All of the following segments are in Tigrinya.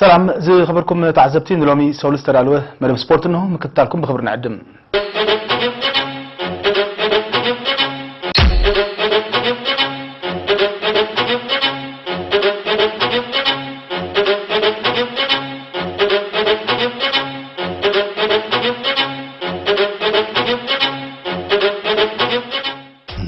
ሰላም ዝኸበርኩም ተዓዘብቲ፣ ንሎሚ ሰሉስ ዝተዳለወ መደብ ስፖርት እንሆ ምክትታልኩም ብኽብሪ ንዕድም።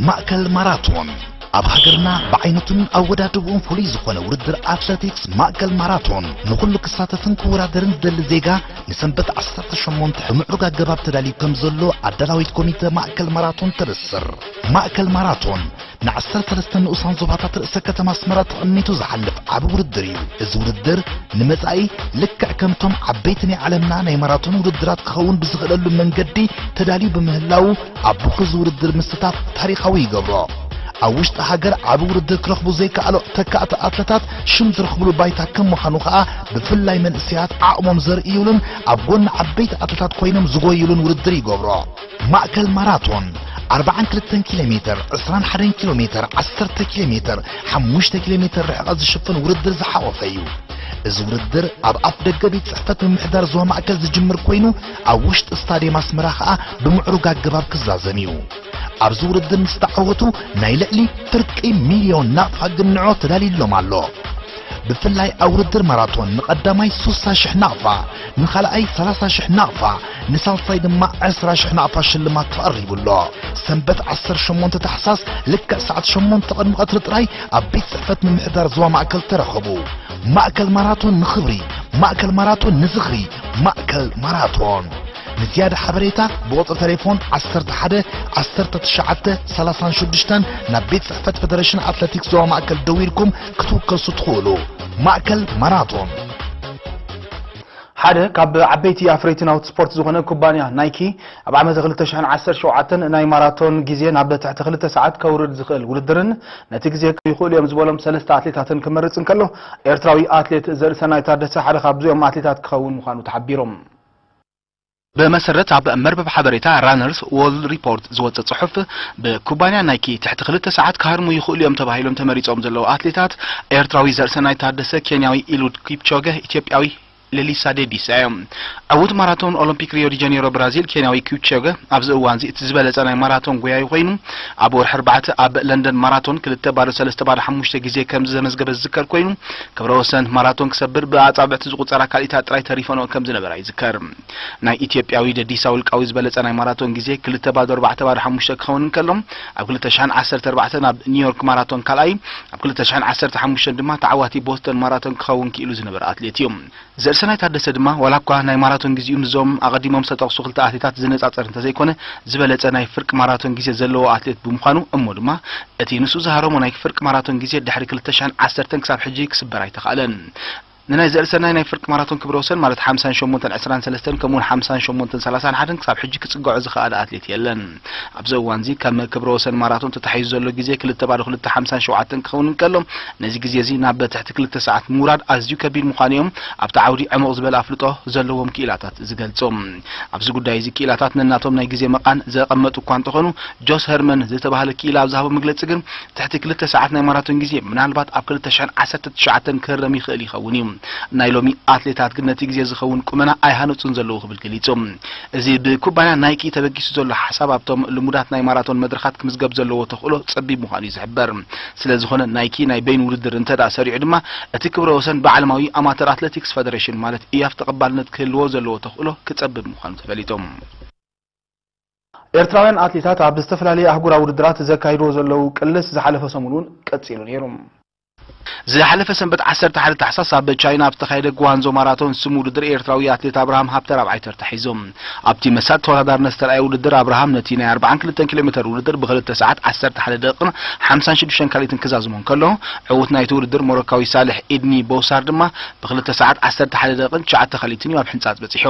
ማእከል ማራቶን ኣብ ሃገርና ብዓይነቱን ኣወዳድብኡን ፍሉይ ዝኾነ ውድድር ኣትለቲክስ ማእከል ማራቶን ንኹሉ ክሳተፍን ክወዳደርን ዝደሊ ዜጋ ንሰንበት ዓሰርተ ሸሞንተ ብምዕሩግ ኣገባብ ተዳልዩ ከም ዘሎ ኣዳላዊት ኮሚተ ማእከል ማራቶን ተበስር። ማእከል ማራቶን ንዓሰርተ ሰለስተ ንኡሳን ዞባታት ርእሰ ከተማ ኣስመራ ተቐሚጡ ዝሓልፍ ዓቢ ውድድር እዩ። እዚ ውድድር ንመጻኢ ልክዕ ከምቶም ዓበይቲ ናይ ዓለምና ናይ ማራቶን ውድድራት ክኸውን ብዝኽእለሉ መንገዲ ተዳልዩ ብምህላዉ ኣብ ብኩዚ ውድድር ምስታፍ ታሪኻዊ ይገብሮ። ኣብ ውሽጢ ሃገር ዓቢ ውድድር ክረኽቡ ዘይከኣሉ ተካእቲ ኣትለታት ሽም ዝረኽብሉ ባይታ ከም ምዃኑ ከኣ ብፍላይ መንእሰያት ዓቕሞም ዘርእዩሉን ኣብ ጎኒ ዓበይቲ ኣትለታት ኮይኖም ዝጎዩሉን ውድድር ይገብሮ። ማእከል ማራቶን ኣርባዓን ክልተን ኪሎ ሜትር፣ ዕስራን ሓደን ኪሎ ሜትር፣ ዓሰርተ ኪሎ ሜትር፣ ሓሙሽተ ኪሎ ሜትር ርሕቐት ዝሽፍን ውድድር ዝሓቖፈ እዩ። እዚ ውድድር ኣብ ኣፍ ደገ ቤት ጽሕፈት ምምሕዳር ዞባ ማእከል ዝጅምር ኮይኑ ኣብ ውሽጢ ስታድየም ኣስመራ ከኣ ብምዕሩግ ኣገባብ ክዛዘም እዩ። ኣብዚ ውድድር ንዝተዓወቱ ናይ ልዕሊ ፍርቂ ሚልዮን ናቕፋ ግንዖ ተዳልዩሎም ኣሎ። ብፍላይ ኣብ ውድድር ማራቶን ንቐዳማይ ሱሳ ሽሕ ናቕፋ፣ ንኻልኣይ ሰላሳ ሽሕ ናቕፋ፣ ንሳልሳይ ድማ ዕስራ ሽሕ ናቕፋ ሽልማት ተቐሪቡ ኣሎ። ሰንበት ዓሰርተ ሸሞንተ ታሕሳስ ልክዕ ሰዓት ሸሞንተ ቅድሚ ቀትሪ ጥራይ ኣብ ቤት ጽሕፈት ምምሕዳር ዞባ ማእከል ተረኸቡ። ማእከል ማራቶን ንኽብሪ፣ ማእከል ማራቶን ንዝኽሪ፣ ማእከል ማራቶን። ንዝያዳ ሓበሬታ ብቁጽሪ ቴሌፎን ዓሰርተ ሓደ ዓሰርተ ትሽዓተ ሰላሳን ሽዱሽተን ናብ ቤት ጽሕፈት ፈደረሽን ኣትለቲክስ ዞባ ማእከል ደዊልኩም ክትውከሱ ትኽእሉ። ማእከል ማራቶን። ሓደ ካብ ዓበይቲ ኣፍረይቲ ናውቲ ስፖርት ዝኾነ ኩባንያ ናይኪ ኣብ ዓመተ ክልተ ሽሕን ዓሰርተ ሸውዓተን ናይ ማራቶን ግዜ ናብ ትሕቲ ክልተ ሰዓት ከውርድ ዝኽእል ውድድርን ነቲ ግዜ ይኽእሉ እዮም ዝበሎም ሰለስተ ኣትሌታትን ክመርጽ እንከሎ ኤርትራዊ ኣትሌት ዘርእሰናይ ታደሰ ሓደ ካብዚኦም ኣትሌታት ክኸውን ምዃኑ ተሓቢሮም። ብመሰረት ኣብ መርበብ ሓበሬታ ራነርስ ዎርልድ ሪፖርት ዝወጸ ጽሑፍ፣ ብኩባንያ ናይኪ ትሕቲ ክልተ ሰዓት ክሃርሙ ይኽእሉ እዮም ተባሂሎም ተመሪጾም ዘለዉ ኣትሌታት ኤርትራዊ ዘርእሰናይ ታደሰ፣ ኬንያዊ ኢሉድ ኪፕቾገ፣ ኢትዮጵያዊ ሌሊሳ ዴዲሳ እዮም። ዕዉት ማራቶን ኦሎምፒክ ሪዮ ዲ ጀኔሮ ብራዚል ኬንያዊ ኪፕቾገ ኣብዚ እዋንዚ እቲ ዝበለጸ ናይ ማራቶን ጎያዩ ኮይኑ ኣብ ወርሒ ኣርባዕተ ኣብ ለንደን ማራቶን ክልተ ባዶ ሰለስተ ባዶ ሓሙሽተ ግዜ ከም ዘመዝገበ ዝዝከር ኮይኑ ክብረ ወሰን ማራቶን ክሰብር ብኣጻብዕቲ ዝቑጸራ ካልኢታት ጥራይ ተሪፈንኦ ከም ዝነበራ ይዝከር። ናይ ኢትዮጵያዊ ደዲሳ ውልቃዊ ዝበለጸ ናይ ማራቶን ግዜ ክልተ ባዶ ኣርባዕተ ባዶ ሓሙሽተ ክኸውን እንከሎ ኣብ ክልተ ሽሕን ዓሰርተ ኣርባዕተን ኣብ ኒውዮርክ ማራቶን ካልኣይ ኣብ ክልተ ሽሕን ዓሰርተ ሓሙሽተን ድማ ተዓዋቲ ቦስተን ማራቶን ክኸውን ክኢሉ ዝነበረ ኣትሌት እዩ። ዘርእሰናይ ታደሰ ድማ ዋላ እኳ ናይ ማራቶን ግዜኡ ምስዞም ኣቐዲሞም ዝተጠቕሱ ክልተ ኣትሌታት ዝነጻጸር እንተዘይኮነ ዝበለጸ ናይ ፍርቂ ማራቶን ግዜ ዘለዎ ኣትሌት ብምዃኑ እሞ ድማ እቲ ንሱ ዝሃረሞ ናይ ፍርቂ ማራቶን ግዜ ድሕሪ ክልተ ሽሕን ዓሰርተን ክሳብ ሕጂ ክስበር ኣይተኻእለን። ንናይ ዘርእሰናይ ናይ ፍርቂ ማራቶን ክብረ ወሰን ማለት ሓምሳን ሸሞንተን ዕስራን ሰለስተን ከምኡውን ሓምሳን ሸሞንተን ሰላሳን ሓደን ክሳብ ሕጂ ክጽግዖ ዝኸኣለ ኣትሌት የለን። ኣብዚ እዋንዚ ከም ክብረ ወሰን ማራቶን ተታሒዙ ዘሎ ግዜ ክልተ ባዶ ክልተ ሓምሳን ሸውዓተን ክኸውን እንከሎ ነዚ ግዜ እዚ ናብ ትሕቲ ክልተ ሰዓት ምውራድ ኣዝዩ ከቢድ ምዃኑ እዮም ኣብቲ ዓውዲ ዕሙቕ ዝበለ ኣፍልጦ ዘለዎም ክኢላታት ዝገልጹ። ኣብዚ ጉዳይ እዚ ክኢላታት ነናቶም ናይ ግዜ መቓን ዘቐመጡ እኳ እንተኾኑ ጆስ ሄርመን ዝተባህለ ክኢላ ኣብ ዝሃቦ መግለጺ ግን ትሕቲ ክልተ ሰዓት ናይ ማራቶን ግዜ ምናልባት ኣብ ክልተ ሽሕን ዓሰርተ ትሽዓተን ክህረም ይኽእል ይኸውን እዩ። ናይ ሎሚ ኣትሌታት ግን ነቲ ግዜ ዝኸውን ቁመና ኣይሃነጹን ዘለዉ ክብል ገሊጹ። እዚ ብኩባንያ ናይኪ ተበጊሱ ዘሎ ሓሳብ ኣብቶም ልሙዳት ናይ ማራቶን መድረኻት ክምዝገብ ዘለዎ ተኽእሎ ጸቢብ ምዃኑ እዩ ዝሕበር። ስለ ዝኾነ ናይኪ ናይ በይኑ ውድድር እንተ ደኣ ሰሪዑ ድማ እቲ ክብረ ወሰን ብዓለማዊ ኣማተር ኣትሌቲክስ ፈደሬሽን ማለት ኢያፍ ተቐባልነት ክህልዎ ዘለዎ ተኽእሎ ክጸብብ ምዃኑ ተፈሊጡ። ኤርትራውያን ኣትሌታት ኣብ ዝተፈላለዩ ኣህጉራዊ ውድድራት ዘካይድዎ ዘለዉ ቅልስ ዝሓለፈ ሰሙን እውን ቀጺሉ ነይሩ። ዝሓለፈ ሰንበት ዓሰርተ ሓደ ታሕሳስ ኣብ ቻይና ኣብ ዝተኻየደ ጉዋንዞ ማራቶን ስም ውድድር ኤርትራዊ ኣትሌት ኣብርሃም ሃብተ ራብዓይ ተርታ ሒዙ። ኣብቲ መሳጥ ተወዳዳርነት ዝተረኣየ ውድድር ኣብርሃም ነቲ ናይ ኣርባዓን ክልተን ኪሎ ሜተር ውድድር ብክልተ ሰዓት ዓሰርተ ሓደ ደቂቕን ሓምሳን ሽዱሽተን ካልኢትን ክዛዝሞ እንከሎ ዕዉት ናይቲ ውድድር ሞሮካዊ ሳልሕ ኢድኒ ቦውሳር ድማ ብክልተ ሰዓት ዓሰርተ ሓደ ደቂቕን ትሽዓተ ካልኢትን እዩ ኣብ ሕንጻጽ በጺሑ።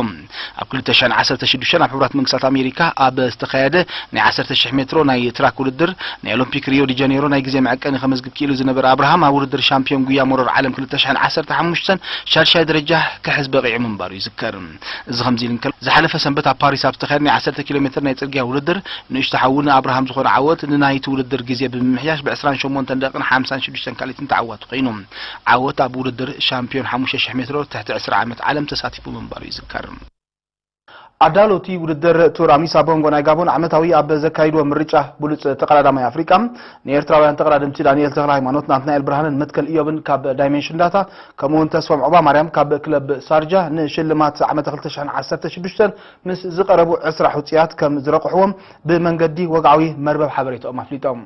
ኣብ ክልተ ሽሕን ዓሰርተ ሽዱሽተን ኣብ ሕቡራት መንግስታት ኣሜሪካ ኣብ ዝተኻየደ ናይ ዓሰርተ ሽሕ ሜትሮ ናይ ትራክ ውድድር ናይ ኦሎምፒክ ሪዮ ዲ ጀኔሮ ናይ ግዜ መዐቀኒ ከመዝግብ ክኢሉ ዝነበረ ኣብርሃም ኣብ ውድድር ሻምፒዮን ጉያ መሮር ዓለም ክልተ ሽሕን ዓሰርተ ሓሙሽተን ሻድሻይ ደረጃ ክሕዝ በቒዑ ምንባሩ ይዝከር። እዚ ከምዚ ኢሉ እንከሎ፣ ዝሓለፈ ሰንበት ኣብ ፓሪስ ኣብ ዝተኻየደ ናይ ዓሰርተ ኪሎ ሜትር ናይ ጽርግያ ውድድር ንእሽቶ ሓዉ ንኣብርሃም ዝኾነ ዓወት ንናይቲ ውድድር ግዜ ብምምሕያሽ ብ ዕስራን ሸሞንተን ደቂቕን ሓምሳን ሽዱሽተን ካልኢትን ተዓዋቲ ኮይኑ። ዓወት ኣብ ውድድር ሻምፒዮን ሓሙሽተ ሽሕ ሜትሮ ትሕቲ ዕስራ ዓመት ዓለም ተሳቲፉ ምንባሩ ይዝከር። ኣዳለውቲ ውድድር ቱር ኣሚሳ ቦንጎ ናይ ጋቦን ዓመታዊ ኣብ ዘካይድዎ ምርጫ ብሉጽ ተቐዳዳማይ ኣፍሪቃ ንኤርትራውያን ተቐዳደምቲ ዳንኤል ተኽለ ሃይማኖት፣ ናትናኤል ብርሃንን መትከል ኢዮብን ካብ ዳይሜንሽን ዳታ፣ ከምኡውን ተስፎም ዑባ ማርያም ካብ ክለብ ሳርጃ ንሽልማት ዓመተ ክልተ ሽሕን ዓሰርተ ሽዱሽተን ምስ ዝቐረቡ ዕስራ ሕጹያት ከም ዝረቑሕዎም ብመንገዲ ወግዓዊ መርበብ ሓበሬታኦም ኣፍሊጦም።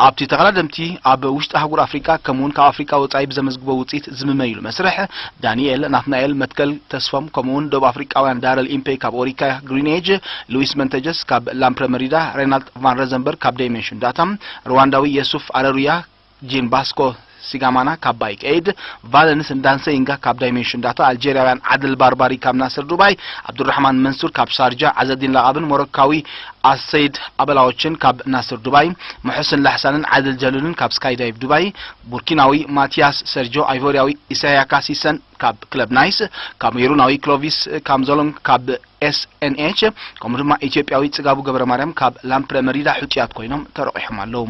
ኣብቲ ተቐዳደምቲ ኣብ ውሽጢ ኣህጉር ኣፍሪቃ ከምኡውን ካብ ኣፍሪቃ ወጻኢ ብዘመዝግቦ ውጽኢት ዝምመይሉ መስርሕ፣ ዳንኤል ናትናኤል መትከል ተስፎም፣ ከምኡውን ደቡብ ኣፍሪቃውያን ዳረል ኢምፔ ካብ ኦሪካ ግሪኔጅ፣ ሉዊስ መንተጀስ ካብ ላምፕረ መሪዳ፣ ሬናልድ ቫን ረዘንበርግ ካብ ዳይሜንሽን ዳታ፣ ሩዋንዳዊ የሱፍ ኣረሩያ፣ ጂን ባስኮ ሲጋማና ካብ ባይክ ኤድ፣ ቫለንስ እንዳንሰይንጋ ካብ ዳይሜንሽን ዳታ፣ ኣልጄርያውያን ዓድል ባርባሪ ካብ ናስር ዱባይ፣ ኣብዱራሕማን መንሱር ካብ ሻርጃ፣ ዓዘዲን ላቓብን ሞሮካዊ ኣሰይድ ኣበላዎችን ካብ ናስር ዱባይ፣ መሑስን ላሕሳንን ዓድል ጀሉልን ካብ ስካይ ዳይቭ ዱባይ፣ ቡርኪናዊ ማቲያስ ሰርጆ፣ ኣይቮሪያዊ ኢሳያ ካሲሰን ካብ ክለብ ናይስ፣ ካሜሩናዊ ክሎቪስ ካምዞሎን ካብ ኤስ ኤን ኤች፣ ከምኡ ድማ ኢትዮጵያዊ ጽጋቡ ገብረ ማርያም ካብ ላምፕረ መሪዳ ሕጹያት ኮይኖም ተረቂሖም ኣለዉ።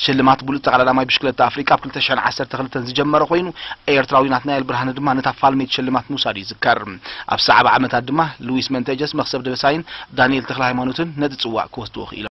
ሽልማት ብሉጽ ተቐዳዳማይ ብሽክለታ ኣፍሪቃ ኣብ ክልተ ሽሕን ዓሰርተ ክልተን ዝጀመረ ኮይኑ፣ ኤርትራዊ ናትናኤል ብርሃነ ድማ ነታ ፋልሜት ሽልማት ምውሳዱ ይዝከር። ኣብ ሰዓብ ዓመታት ድማ ሉዊስ መንተጀስ፣ መክሰብ ደበሳይን ዳንኤል ተኽለ ሃይማኖትን ነቲ ጽዋእ ክወስድዎ ክኢሎም።